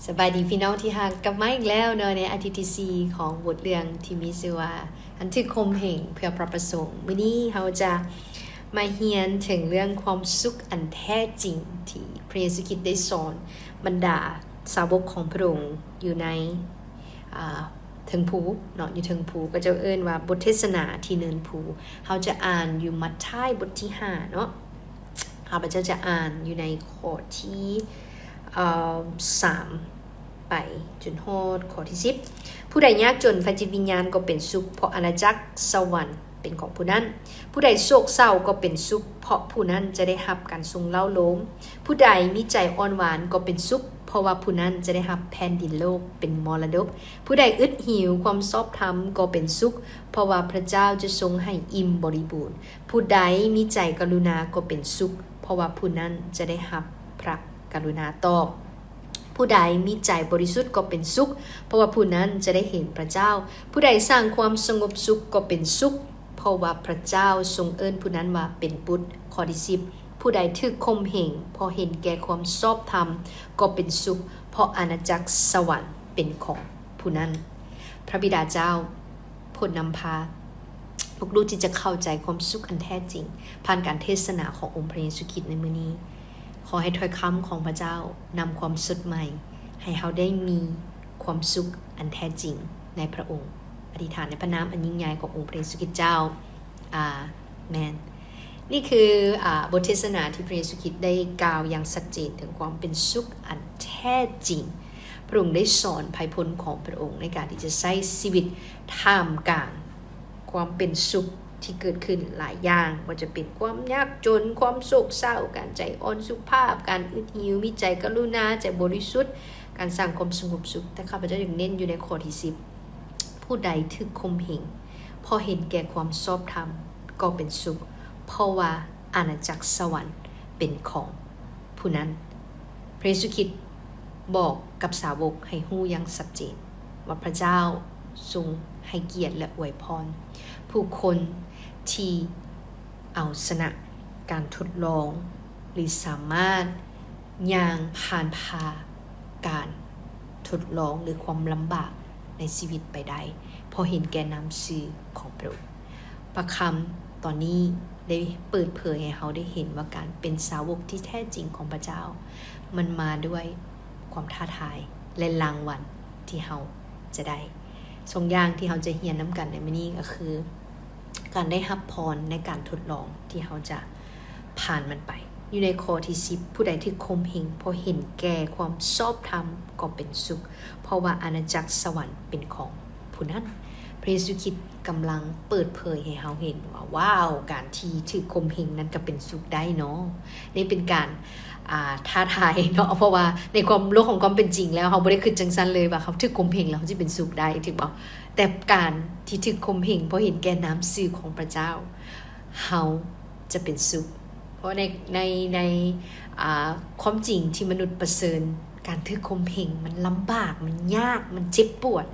ສະບາຍດີພີ່ນ້ອງທີ່ຮັກ, ກັບມາອີກແລ້ວເນາະ ໃນອາທິດທີສີ່ຂອງບົດເລື່ອງທີ່ມີຊື່ວ່າ ອັນຖືກຂົ່ມເຫງເພື່ອພະປະສົງ. ມື້ນີ້ເຮົາຈະມາຮຽນເຖິງເລື່ອງຄວາມສຸກອັນແທ້ຈິງທີ່ພະເຢຊູຄຣິດໄດ້ສອນບັນດາສາວົກຂອງພະອົງຢູ່ໃນ ອ່າ ເທິງພູເນາະ, ຢູ່ເທິງພູ. ເຂົາເຈົ້າເອີ້ນວ່າບົດເທດສະໜາທີ່ເນີນພູ. ເຮົາຈະອ່ານຢູ່ມັດທາຍບົດທີຫ້າເນາະ. ຂ້າພະເຈົ້າຈະອ່ານຢູ່ໃນຂໍ້ທີ ເອີ ສາມ ໄປຈົນຮອດຂໍ້ທີສິບ. ຜູ້ໃດຍາກຈົນຝ່າຍຈິດວິນຍານກໍເປັນສຸກ, ເພາະອານາຈັກສະຫວັນເປັນຂອງຜູ້ນັ້ນ. ຜູ້ໃດໂສກເສົ້າກໍເປັນສຸກ, ເພາະຜູ້ນັ້ນຈະໄດ້ຮັບການຊົງເລົ້າໂລມ. ຜູ້ໃດມີໃຈອ່ອນຫວານກໍເປັນສຸກ, ເພາະວ່າຜູ້ນັ້ນຈະໄດ້ຮັບແຜ່ນດິນໂລກເປັນມໍລະດົກ. ຜູ້ໃດອຶດຫິວຄວາມຊອບທຳກໍເປັນສຸກ, ເພາະວ່າພະເຈົ້າຈະຊົງໃຫ້ອີ່ມບໍລິບູນ. ຜູ້ໃດມີໃຈກະລຸນາກໍເປັນສຸກ, ເພາະວ່າຜູ້ນັ້ນຈະໄດ້ຮັບພະກະລຸນາຕອບ. ຜູ້ໃດມີໃຈບໍລິສຸດກໍເປັນສຸກ, ເພາະວ່າຜູ້ນັ້ນຈະໄດ້ເຫັນພະເຈົ້າ. ຜູ້ໃດສ້າງຄວາມສະຫງົບສຸກກໍເປັນສຸກ, ເພາະວ່າພະເຈົ້າຊົງເອີ້ນຜູ້ນັ້ນວ່າເປັນບຸດ. ຂໍ້ທີສິບ ຜູ້ໃດຖືກຂົ່ມເຫງເພາະເຫັນແກ່ຄວາມຊອບທຳກໍເປັນສຸກ, ເພາະອານາຈັກສະຫວັນເປັນຂອງຜູ້ນັ້ນ. ພະບິດາເຈົ້າ ໂປດນຳພາພວກລູກທີ່ຈະເຂົ້າໃຈຄວາມສຸກອັນແທ້ຈິງ ຜ່ານການເທດສະໜາຂອງອົງພະເຢຊູຄຣິດໃນມື້ນີ້. ຂໍໃຫ້ຖ້ອຍຄຳຂອງພະເຈົ້ານຳຄວາມສົດໃໝ່ໃຫ້ເຮົາໄດ້ມີຄວາມສຸກອັນແທ້ຈິງໃນພະອົງ. ອະທິຖານໃນພະນາມອັນຍິ່ງໃຫຍ່ຂອງອົງພະເຢຊູຄຣິດເຈົ້າ. ອາເມນ. ນີ້ຄື ອາ ບົດເທດສະໜາທີ່ພະເຢຊູຄຣິດໄດ້ກ່າວຢ່າງຊັດເຈນເຖິງຄວາມເປັນສຸກອັນແທ້ຈິງ. ພະອົງໄດ້ສອນໄພພົນຂອງພະອົງໃນການທີ່ຈະໃຊ້ຊີວິດທ່າມກາງຄວາມເປັນສຸກທີ່ເກີດຂຶ້ນຫຼາຍຢ່າງ, ບໍ່ວ່າຈະເປັນຄວາມຍາກຈົນ, ຄວາມໂສກເສົ້າ, ການໃຈອ່ອນສຸພາບ, ການອຶດຫິວ, ມີໃຈກະລຸນາ, ໃຈບໍລິສຸດ, ການສ້າງຄວາມສະຫງົບສຸກ. ແຕ່ຂ້າພະເຈົ້າຢາກເນັ້ນຢູ່ໃນຂໍ້ທີສິບ ຜູ້ໃດຖືກຂົ່ມເຫງເພາະເຫັນແກ່ຄວາມຊອບທຳກໍເປັນສຸກ, ເພາະວ່າອານາຈັກສະຫວັນເປັນຂອງຜູ້ນັ້ນ. ພະເຢຊູຄຣິດບອກກັບສາວົກໃຫ້ຮູ້ຢ່າງຊັດເຈນວ່າພະເຈົ້າຊົງໃຫ້ກຽດ ແລະ ອວຍພອນຜູ້ຄົນທີ່ເອົາຊະນະການທົດລອງ ຫຼື ສາມາດຍ່າງຜ່ານຜ່າການທົດລອງ ຫຼື ຄວາມລຳບາກໃນຊີວິດໄປໄດ້ ເພາະເຫັນແກ່ນາມຊື່ຂອງພະອົງ. ພະຄຳຕອນນີ້ໄດ້ເປີດເຜີຍໃຫ້ເຮົາໄດ້ເຫັນວ່າການເປັນສາວົກທີ່ແທ້ຈິງຂອງພະເຈົ້າ ມັນມາດ້ວຍຄວາມທ້າທາຍ ແລະ ລາງວັນທີ່ເຮົາຈະໄດ້. ສອງຢ່າງທີ່ເຮົາຈະຮຽນນຳກັນໃນມື້ນີ້ກໍຄື ການໄດ້ຮັບພອນໃນການທົດລອງທີ່ເຮົາຈະຜ່ານມັນໄປ. ຢູ່ໃນຂໍ້ທີສິບ ຜູ້ໃດຖືກຂົ່ມເຫງເພາະເຫັນແກ່ຄວາມຊອບທຳກໍເປັນສຸກ, ເພາະວ່າອານາຈັກສະຫວັນເປັນຂອງຜູ້ນັ້ນ. ພະເຢຊູຄຣິດກຳລັງເປີດເຜີຍໃຫ້ເຮົາເຫັນວ່າ ວ້າວ, ການທີ່ຖືກຂົ່ມເຫງນັ້ນກໍເປັນສຸກໄດ້ເນາະ. ນີ້ເປັນການ ອ່າ ທ້າທາຍເນາະ, ເພາະວ່າໃນຄວາມ ໂລກຂອງຄວາມເປັນຈິງແລ້ວ ເຮົາບໍ່ໄດ້ຄິດຈັ່ງຊັ້ນເລີຍວ່າເຮົາຖືກຂົ່ມເຫງແລ້ວເຮົາຊິເປັນສຸກໄດ້, ຖືກບໍ່? ແຕ່ການທີ່ຖືກຂົ່ມເຫງເພາະເຫັນແກ່ນາມຊື່ຂອງພະເຈົ້າ ເຮົາຈະເປັນສຸກ. ເພາະໃນ ໃນ ໃນ ອ່າ ຄວາມຈິງທີ່ມະນຸດປະເຊີນ ການຖືກຂົ່ມເຫງມັນລຳບາກ, ມັນຍາກ, ມັນເຈັບປວດ.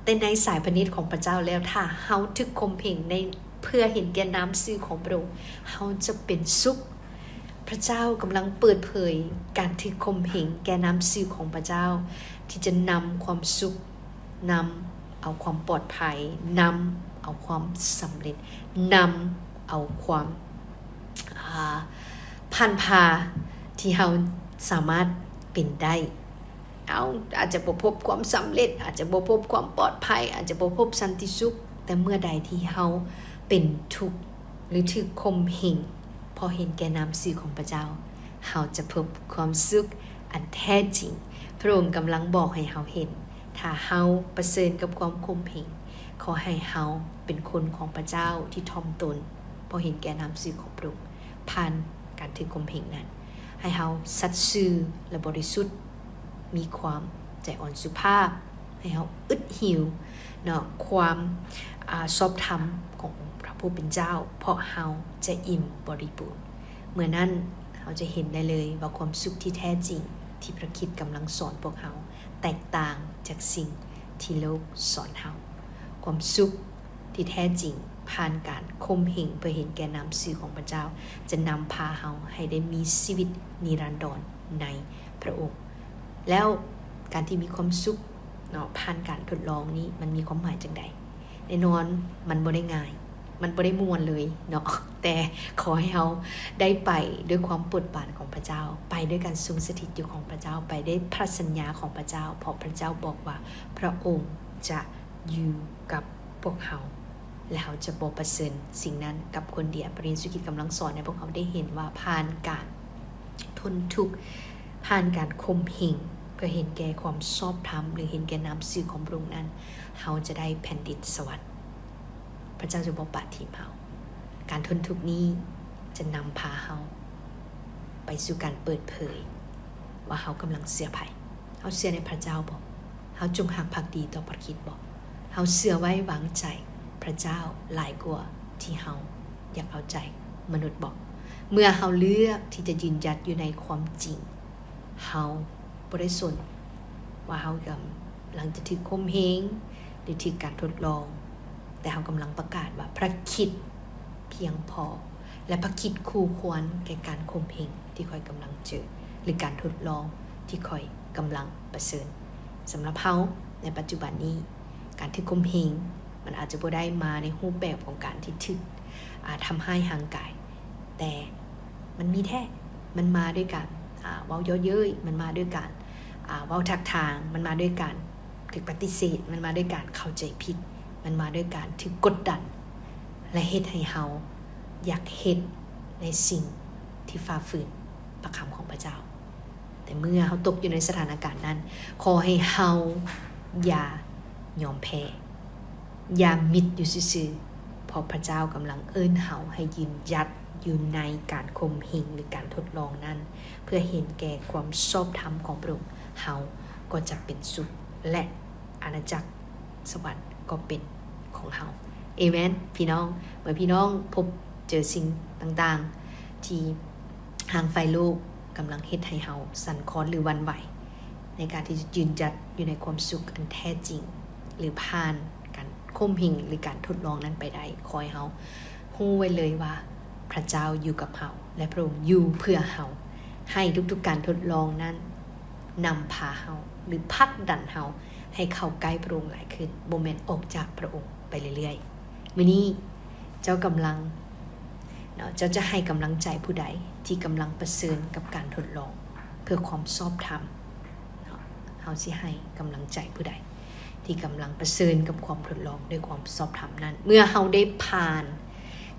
ແຕ່ໃນສາຍພະເນດຂອງພະເຈົ້າແລ້ວ ຖ້າເຮົາຖືກຂົ່ມເຫງໃນ ເພື່ອເຫັນແກ່ນາມຊື່ຂອງພະອົງ, ເຮົາຈະເປັນສຸກ. ພະເຈົ້າກຳລັງເປີດເຜີຍການຖືກຂົ່ມເຫງແກ່ນາມຊື່ຂອງພະເຈົ້າ ທີ່ຈະນຳຄວາມສຸກ, ນຳເອົາຄວາມປອດໄພ, ນຳເອົາຄວາມສຳເລັດ, ນຳເອົາຄວາມ ອ່າ ຜ່ານຜ່າທີ່ເຮົາສາມາດເປັນໄດ້. ເຮົາອາດຈະບໍ່ພົບຄວາມສຳເລັດ, ອາດຈະບໍ່ພົບຄວາມປອດໄພ, ອາດຈະບໍ່ພົບສັນຕິສຸກ, ແຕ່ເມື່ອໃດທີ່ເຮົາເປັນທຸກ ຫຼື ຖືກຂົ່ມເຫງເພາະເຫັນແກ່ນາມຊື່ຂອງພະເຈົ້າ, ເຮົາຈະພົບຄວາມສຸກອັນແທ້ຈິງ. ພະອົງກຳລັງບອກໃຫ້ເຮົາເຫັນ, ຖ້າເຮົາປະເຊີນກັບຄວາມຂົ່ມເຫງ, ຂໍໃຫ້ເຮົາເປັນຄົນຂອງພະເຈົ້າທີ່ຖ່ອມຕົນ ເພາະເຫັນແກ່ນາມຊື່ຂອງພະອົງ. ຜ່ານການຖືກຂົ່ມເຫງນັ້ນ, ໃຫ້ເຮົາສັດຊື່ ແລະ ບໍລິສຸດ, ມີຄວາມໃຈອ່ອນສຸພາບ, ໃຫ້ເຮົາອຶດຫິວເນາະ ຄວາມ ອ່າ ຊອບທຳຂອງພະຜູ້ເປັນເຈົ້າ, ເພາະເຮົາຈະອີ່ມບໍລິບູນ. ເມື່ອນັ້ນເຮົາຈະເຫັນໄດ້ເລີຍວ່າຄວາມສຸກທີ່ແທ້ຈິງທີ່ພະຄຣິດກຳລັງສອນພວກເຮົາ ແຕກຕ່າງຈາກສິ່ງທີ່ໂລກສອນເຮົາ. ຄວາມສຸກ ທີ່ແທ້ຈິງຜ່ານການຂົ່ມເຫງເພື່ອເຫັນແກ່ນາມຊື່ຂອງພະເຈົ້າ ຈະນຳພາເຮົາໃຫ້ໄດ້ມີຊີວິດນິລັນດອນໃນພະອົງ. ແລ້ວ ການທີ່ມີຄວາມສຸກເນາະ ຜ່ານການທົດລອງນີ້ ມັນມີຄວາມໝາຍຈັ່ງໃດ? ແນ່ນອນ ມັນບໍ່ໄດ້ງ່າຍ ມັນບໍ່ໄດ້ມ່ວນເລີຍເນາະ, ແຕ່ຂໍໃຫ້ເຮົາໄດ້ໄປດ້ວຍຄວາມໂປດປານຂອງພະເຈົ້າ, ໄປດ້ວຍການຊົງສະຖິດຢູ່ຂອງພະເຈົ້າ, ໄປດ້ວຍພະສັນຍາຂອງພະເຈົ້າ, ເພາະພະເຈົ້າບອກວ່າ ພະອົງຈະຢູ່ກັບພວກເຮົາ ແລະ ເຮົາຈະບໍ່ປະເຊີນສິ່ງນັ້ນກັບຄົນດຽວ. ພະເຢຊູຄຣິດກຳລັງສອນໃຫ້ພວກເຮົາໄດ້ເຫັນວ່າ ຜ່ານການ ທົນທຸກ, ຜ່ານການຂົ່ມເຫງ ເພື່ອເຫັນແກ່ຄວາມຊອບທຳ ຫຼື ເຫັນແກ່ນາມຊື່ຂອງພະອົງນັ້ນ, ເຮົາຈະໄດ້ແຜ່ນດິນສະຫວັນ. ພະເຈົ້າຈະບໍ່ປະຖິ້ມເຮົາ. ການທົນທຸກນີ້ຈະນຳພາເຮົາໄປສູ່ການເປີດເຜີຍວ່າເຮົາກຳລັງເຊື່ອໃຜ. ເຮົາເຊື່ອໃນພະເຈົ້າບໍ່? ເຮົາຈົງຮັກພັກດີຕໍ່ພະຄຣິດບໍ່? ເຮົາເຊື່ອໄວ້ວາງໃຈພະເຈົ້າຫຼາຍກວ່າທີ່ເຮົາຢາກເອົາໃຈມະນຸດບໍ່? ເມື່ອເຮົາເລືອກທີ່ຈະຢືນຢັດຢູ່ໃນຄວາມຈິງ, ເຮົາບໍ່ໄດ້ສົນວ່າເຮົາກຳລັງຈະຖືກຂົ່ມເຫງ ຫຼື ຖືກການທົດລອງ, ແຕ່ເຮົາກຳລັງປະກາດວ່າພະຄຣິດພຽງພໍ ແລະ ພະຄຣິດຄູ່ຄວນແກ່ການຂົ່ມເຫງທີ່ຂ້ອຍກຳລັງເຈີ ຫຼື ການທົດລອງທີ່ຂ້ອຍກຳລັງປະເຊີນ. ສຳລັບເຮົາໃນປັດຈຸບັນນີ້, ການຖືກຂົ່ມເຫງ ມັນອາດຈະບໍ່ໄດ້ມາໃນຮູບແບບຂອງການທີ່ຖືກ ອາ ທຳຮ້າຍຮ່າງກາຍ, ແຕ່ມັນມີແທ້. ມັນມາດ້ວຍການ ອາ ເວົ້າເຍາະເຍີ້ຍ, ມັນມາດ້ວຍການ ອາ ເວົ້າຖາກຖາງ, ມັນມາດ້ວຍການຖືກປະຕິເສດ, ມັນມາດ້ວຍການເຂົ້າໃຈຜິດ, ມັນມາດ້ວຍການຖືກກົດດັນ ແລະ ເຮັດໃຫ້ເຮົາຢາກເຮັດໃນສິ່ງທີ່ຝ່າຝືນພະຄຳຂອງພະເຈົ້າ. ແຕ່ເມື່ອເຮົາຕົກຢູ່ໃນສະຖານະການນັ້ນ, ຂໍໃຫ້ເຮົາຢ່າຍອມແພ້, ຢ່າມິດຢູ່ຊື່ໆ, ເພາະພະເຈົ້າກຳລັງເອີ້ນເຮົາໃຫ້ຢືນຢັດຢູ່ໃນການຂົ່ມເຫງ ຫຼື ການທົດລອງນັ້ນ, ເພື່ອເຫັນແກ່ຄວາມຊອບທຳຂອງພະອົງ, ເຮົາກໍຈະເປັນສຸກ ແລະ ອານາຈັກສະຫວັນກໍເປັນຂອງເຮົາ. ເອເມນ ພີ່ນ້ອງ. ເມື່ອພີ່ນ້ອງພົບເຈີສິ່ງຕ່າງໆ ທີ່ຮ່າງຝ່າຍໂລກກຳລັງເຮັດໃຫ້ເຮົາສັ່ນຄອນ ຫຼື ຫວັ່ນໄຫວ ໃນການທີ່ຈະຢືນຢັດຢູ່ໃນຄວາມສຸກອັນແທ້ຈິງ ຫຼື ຜ່ານການຂົ່ມເຫງ ຫຼື ການທົດລອງນັ້ນໄປໄດ້, ຂໍໃຫ້ເຮົາຮູ້ໄວ້ເລີຍວ່າ ພະເຈົ້າຢູ່ກັບເຮົາ ແລະ ພະອົງຢູ່ເພື່ອເຮົາ, ໃຫ້ທຸກໆການທົດລອງນັ້ນນຳພາເຮົາ ຫຼື ຜັກດັນເຮົາໃຫ້ເຂົ້າໃກ້ພະອົງຫຼາຍຂຶ້ນ, ບໍ່ແມ່ນອອກຈາກພະອົງໄປເລື້ອຍໆ. ມື້ນີ້ເຈົ້າກຳລັງ ເນາະ, ເຈົ້າຈະໃຫ້ກຳລັງໃຈຜູ້ໃດທີ່ກຳລັງປະເຊີນກັບການທົດລອງເພື່ອຄວາມຊອບທຳ? ເນາະ, ເຮົາຊິໃຫ້ກຳລັງໃຈຜູ້ໃດທີ່ກຳລັງປະເຊີນກັບຄວາມທົດລອງດ້ວຍຄວາມຊອບທຳນັ້ນ? ເມື່ອເຮົາໄດ້ຜ່ານ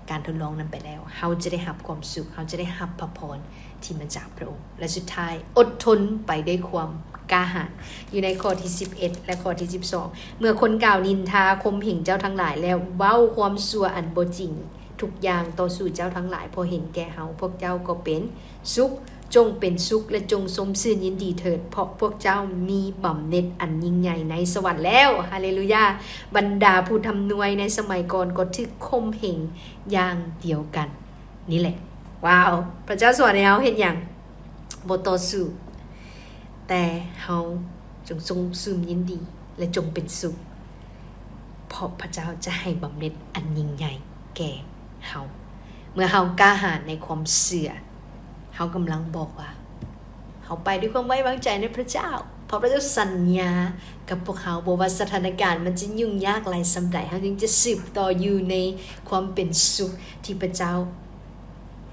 ການທົດລອງນັ້ນໄປແລ້ວ, ເຮົາຈະໄດ້ຮັບຄວາມສຸກ, ເຮົາຈະໄດ້ຮັບພະພອນທີ່ມາຈາກພະອົງ. ແລະ ສຸດທ້າຍ, ອົດທົນໄປດ້ວຍຄວາມກ້າຫານ. ຢູ່ໃນຂໍ້ທີສິບເອັດ ແລະ ຂໍ້ທີສິບສອງ, ເມື່ອຄົນກ່າວນິນທາຂົ່ມເຫງເຈົ້າທັງຫຼາຍ ແລະ ເວົ້າຄວາມຊົ່ວອັນບໍ່ຈິງ ທຸກຢ່າງຕໍ່ສູ່ເຈົ້າທັງຫຼາຍ ເພາະເຫັນແກ່ເຮົາ, ພວກເຈົ້າກໍເປັນສຸກ, ຈົ່ງເປັນສຸກ ແລະ ຈົ່ງຊົມຊື່ນຍິນດີເຖີດ, ເພາະພວກເຈົ້າມີບຳເໜັດອັນຍິ່ງໃຫຍ່ໃນສະຫວັນແລ້ວ. ຮາເລລູຢາ! ບັນດາຜູ້ທຳນວຍໃນສະໄໝກ່ອນກໍຖືກຂົ່ມເຫງຢ່າງດຽວກັນນີ້ແຫຼະ. ວ້າວ! ພະເຈົ້າສອນໃຫ້ເຮົາເຮັດຫຍັງ? ບໍ່ຕໍ່ສູ້, ແຕ່ເຮົາຈົ່ງຊົມຊື່ນຍິນດີ ແລະ ຈົ່ງເປັນສຸກ, ເພາະພະເຈົ້າຈະໃຫ້ບຳເໜັດອັນຍິ່ງໃຫຍ່ແກ່ເຮົາ. ເມື່ອເຮົາກ້າຫານໃນຄວາມເຊື່ອ, ເຮົາກຳລັງບອກວ່າ ເຮົາໄປດ້ວຍຄວາມໄວ້ວາງໃຈໃນພະເຈົ້າ, ເພາະພະເຈົ້າສັນຍາກັບພວກເຮົາ, ບໍ່ວ່າສະຖານະການມັນຈະຫຍຸ້ງຍາກຫຼາຍສ່ຳໃດ, ເຮົາຍັງຈະສືບຕໍ່ຢູ່ໃນຄວາມເປັນສຸກທີ່ພະເຈົ້າ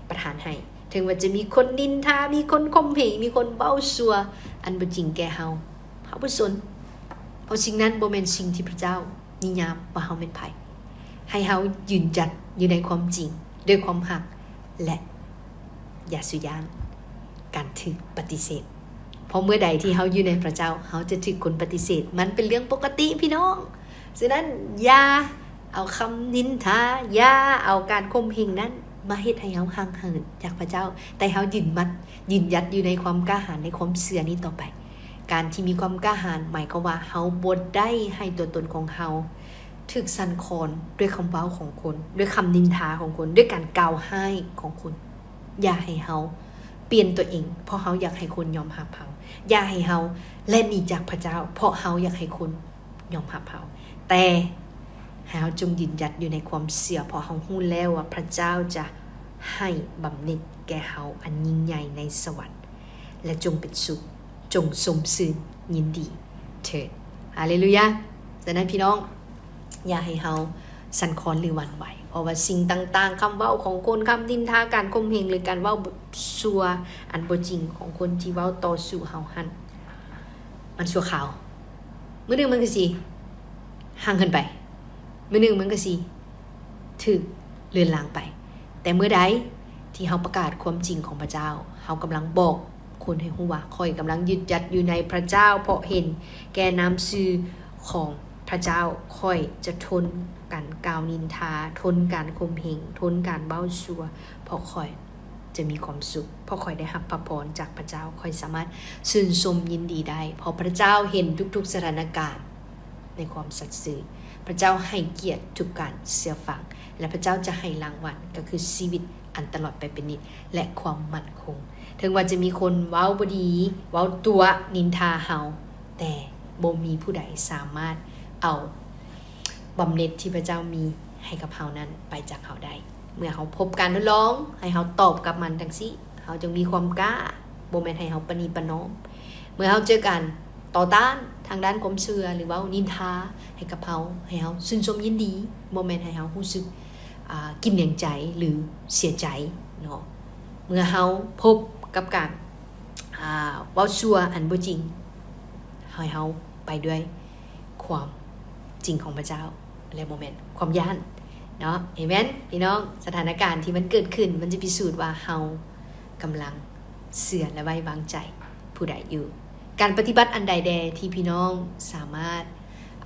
ປະທານໃຫ້. ເຖິງວ່າຈະມີຄົນນິນທາ, ມີຄົນຂົ່ມເຫງ, ມີຄົນເວົ້າຊົ່ວອັນບໍ່ຈິງແກ່ເຮົາ, ເຮົາບໍ່ສົນ, ເພາະສິ່ງນັ້ນບໍ່ແມ່ນສິ່ງທີ່ພະເຈົ້ານິຍາມວ່າເຮົາແມ່ນໃຜ. ໃຫ້ເຮົາຢືນຢັດຢູ່ໃນຄວາມຈິງ ດ້ວຍຄວາມຮັກ ແລະ ຢ່າສູ່ຢ້ານການຖືກປະຕິເສດ, ເພາະເມື່ອໃດທີ່ເຮົາຢູ່ໃນພະເຈົ້າ, ເຮົາຈະຖືກຄົນປະຕິເສດ. ມັນເປັນເລື່ອງປົກກະຕິ, ພີ່ນ້ອງ. ສະນັ້ນ, ຢ່າເອົາຄຳນິນທາ, ຢ່າເອົາການຂົ່ມເຫງນັ້ນມາເຮັດໃຫ້ເຮົາຫ່າງເຫີນຈາກພະເຈົ້າ, ແຕ່ເຮົາຢືນໝັດ, ຢືນຢັດຢູ່ໃນຄວາມກ້າຫານ, ໃນຄວາມເຊື່ອນີ້ຕໍ່ໄປ. ການທີ່ມີຄວາມກ້າຫານໝາຍຄວາມວ່າເຮົາບໍ່ໄດ້ໃຫ້ຕົວຕົນຂອງເຮົາຖືກສັ່ນຄອນດ້ວຍຄຳເວົ້າຂອງຄົນ, ດ້ວຍຄຳນິນທາຂອງຄົນ, ດ້ວຍການກ່າວຮ້າຍຂອງຄົນ. ຢ່າໃຫ້ເຮົາປ່ຽນຕົວເອງ ເພາະເຮົາຢາກໃຫ້ຄົນຍອມຮັບເຮົາ. ຢ່າໃຫ້ເຮົາແລ່ນໜີຈາກພະເຈົ້າ ເພາະເຮົາຢາກໃຫ້ຄົນຍອມຮັບເຮົາ. ແຕ່ໃຫ້ເຮົາຈົ່ງຢືນຢັດຢູ່ໃນຄວາມເຊື່ອ, ເພາະເຮົາຮູ້ແລ້ວວ່າພະເຈົ້າຈະໃຫ້ບຳເໜັດແກ່ເຮົາອັນຍິ່ງໃຫຍ່ໃນສະຫວັນ. ແລະ ຈົ່ງເປັນສຸກ, ຈົ່ງຊົມຊື່ນ ຍິນດີເຖີດ. ຮາເລລູຢາ. ສະນັ້ນພີ່ນ້ອງ ຢ່າໃຫ້ເຮົາສັ່ນຄອນ ຫຼື ຫວັ່ນໄຫວ ເພາະວ່າສິ່ງຕ່າງໆ, ຄຳເວົ້າຂອງຄົນ, ຄຳນິນທາ, ການຂົ່ມເຫັງ ຫຼື ການເວົ້າຊົ່ວອັນບໍ່ຈິງຂອງຄົນທີ່ເວົ້າຕໍ່ສູ້ເຮົາຫັ້ນ ມັນຊົ່ວຄາວ. ມື້ໜຶ່ງມັນກໍຊິຫ່າງເຫີນໄປ, ມື້ໜຶ່ງມັນກໍຊິຖືກເລືອນລາງໄປ. ແຕ່ເມື່ອໃດທີ່ເຮົາປະກາດຄວາມຈິງຂອງພະເຈົ້າ, ເຮົາກຳລັງບອກຄົນໃຫ້ຮູ້ວ່າ ຂ້ອຍກຳລັງຍຶດຍັດຢູ່ໃນພະເຈົ້າ, ເພາະເຫັນແກ່ນ້ຳຊື່ຂອງພະເຈົ້າ, ຂ້ອຍຈະທົນການກ່າວນິນທາ, ທົນການຂົ່ມເຫັງ, ທົນການເວົ້າຊົ່ວ, ເພາະຂ້ອຍ ຈະມີຄວາມສຸກ ເພາະຂ້ອຍໄດ້ຮັບພະພອນຈາກພະເຈົ້າ. ຂ້ອຍສາມາດຊື່ນຊົມຍິນດີໄດ້ ເພາະພະເຈົ້າເຫັນທຸກໆສະຖານະການໃນຄວາມສັດຊື່. ພະເຈົ້າໃຫ້ກຽດທຸກການເຊື່ອຟັງ ແລະ ພະເຈົ້າຈະໃຫ້ລາງວັນ ກໍຄືຊີວິດອັນຕະຫຼອດໄປເປັນນິດ ແລະ ຄວາມໝັ້ນຄົງ. ເຖິງວ່າຈະມີຄົນເວົ້າບໍ່ດີ, ເວົ້າຕົວະ, ນິນທາເຮົາ, ແຕ່ບໍ່ມີຜູ້ໃດສາມາດເອົາບຳເໜັດທີ່ພະເຈົ້າມີໃຫ້ກັບເຮົານັ້ນໄປຈາກເຮົາໄດ້. ເມື່ອເຮົາພົບການທົດລອງ, ໃຫ້ເຮົາຕອບກັບມັນຈັ່ງຊີ້, ເຮົາຈຶ່ງມີຄວາມກ້າ, ບໍ່ແມ່ນໃຫ້ເຮົາປະນີປະນອມ. ເມື່ອເຮົາເຈີການຕໍ່ຕ້ານທາງດ້ານຄວາມເຊື່ອ ຫຼື ເວົ້ານິນທາໃຫ້ກັບເຮົາ, ໃຫ້ເຮົາຊື່ນຊົມຍິນດີ, ບໍ່ແມ່ນໃຫ້ເຮົາຮູ້ສຶກ ອາ ກິນແໜງໃຈ ຫຼື ເສຍໃຈເນາະ. ເມື່ອເຮົາພົບກັບການ ອາ ເວົ້າຊົ່ວອັນບໍ່ຈິງ, ໃຫ້ເຮົາໄປດ້ວຍຄວາມຈິງຂອງພະເຈົ້າ ແລະ ບໍ່ແມ່ນຄວາມຢ້ານເນາະ. ເອເມນ ພີ່ນ້ອງ. ສະຖານະການທີ່ມັນເກີດຂຶ້ນ ມັນຈະພິສູດວ່າເຮົາກຳລັງເຊື່ອ ແລະ ໄວ້ວາງໃຈຜູ້ໃດຢູ່. ການປະຕິບັດອັນໃດແດ່ທີ່ພີ່ນ້ອງສາມາດ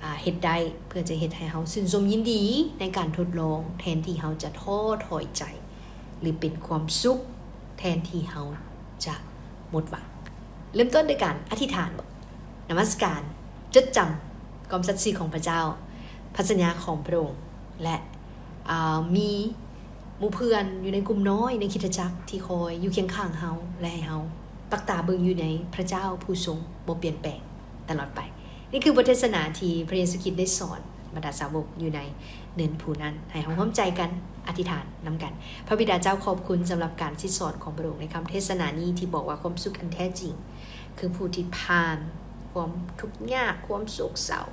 ອາ ເຮັດໄດ້ ເພື່ອຈະເຮັດໃຫ້ເຮົາຊື່ນຊົມຍິນດີໃນການທົດລອງ ແທນທີ່ເຮົາຈະທໍ້ຖອຍໃຈ ຫຼື ເປັນຄວາມສຸກ ແທນທີ່ເຮົາຈະໝົດຫວັງ. ເລີ່ມຕົ້ນດ້ວຍການອະທິຖານ, ນະມັດສະການ, ຈົດຈຳຄວາມສັດຊື່ຂອງພະເຈົ້າ, ພະສັນຍາຂອງພະອົງ ແລະ ອາ ມີໝູ່ເພື່ອນຢູ່ໃນກຸ່ມນ້ອຍໃນຄຣິສຕະຈັກທີ່ຄອຍຢູ່ຄຽງຂ້າງເຮົາ ແລະ ໃຫ້ເຮົາປັກຕາເບິ່ງຢູ່ໃນພະເຈົ້າຜູ້ຊົງບໍ່ປ່ຽນແປງຕະຫຼອດໄປ. ນີ້ຄືບົດເທດສະໜາທີ່ພະເຢຊູຄຣິດໄດ້ສອນບັນດາສາວົກຢູ່ໃນເນີນພູນັ້ນ. ໃຫ້ເຮົາຮ່ວມໃຈກັນອະທິຖານນຳກັນ. ພະບິດາເຈົ້າ, ຂອບຄຸນສຳລັບການສິດສອນຂອງພະອົງໃນຄຳເທດສະໜານີ້ ທີ່ບອກວ່າຄວາມສຸກອັນແທ້ຈິງຄືຜູ້ທີ່ຜ່ານຄວາມທຸກຍາກ, ຄວາມໂສກເສົ້າ,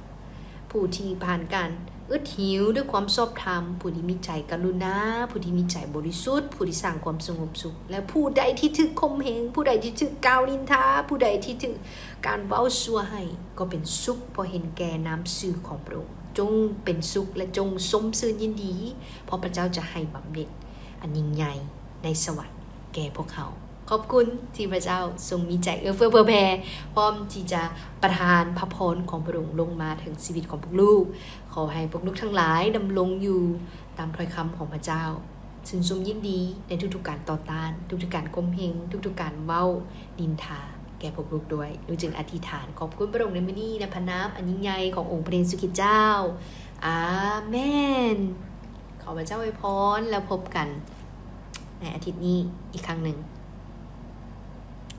ຜູ້ທີ່ຜ່ານການອຶດຫິວດ້ວຍຄວາມຊອບທຳ, ຜູ້ທີ່ມີໃຈກະລຸນາ, ຜູ້ທີ່ມີໃຈບໍລິສຸດ, ຜູ້ທີ່ສ້າງຄວາມສະຫງົບສຸກ, ແລະ ຜູ້ໃດທີ່ຖືກຂົ່ມເຫັງ, ຜູ້ໃດທີ່ຖືກກ່າວນິນທາ, ຜູ້ໃດທີ່ຖືກ ການເວົ້າຊົ່ວໃຫ້ກໍເປັນສຸກ ເພາະເຫັນແກ່ນ້ຳຊື່ຂອງພະອົງ. ຈົ່ງເປັນສຸກ ແລະ ຈົ່ງຊົມຊື່ນຍິນດີ, ເພາະພະເຈົ້າຈະໃຫ້ບຳເໜັດອັນຍິ່ງໃຫຍ່ໃນສະຫວັນແກ່ພວກເຮົາ. ຂອບຄຸນທີ່ພະເຈົ້າຊົງມີໃຈເອື້ອເຟື້ອເຜື່ອແຜ່ ພ້ອມທີ່ຈະປະທານພະພອນຂອງພະອົງລົງມາເຖິງຊີວິດຂອງພວກລູກ. ຂໍໃຫ້ພວກລູກທັງຫຼາຍດຳລົງຢູ່ຕາມຖ້ອຍຄຳຂອງພະເຈົ້າ. ຊື່ນຊົມຍິນດີໃນທຸກໆການຕໍ່ຕ້ານ, ທຸກໆການຂົ່ມເຫັງ, ທຸກໆການເວົ້ານິນທາແກ່ພວກລູກດ້ວຍ. ລູກຈຶ່ງອະທິຖານຂອບຄຸນພະອົງໃນມື້ນີ້ ໃນພະນາມອັນຍິ່ງໃຫຍ່ຂອງອົງພະເຢຊູຄຣິດເຈົ້າ. ອາເມນ. ຂໍພະເຈົ້າອວຍພອນ ແລ້ວພົບກັນໃນອາທິດນີ້ອີກຄັ້ງໜຶ່ງ.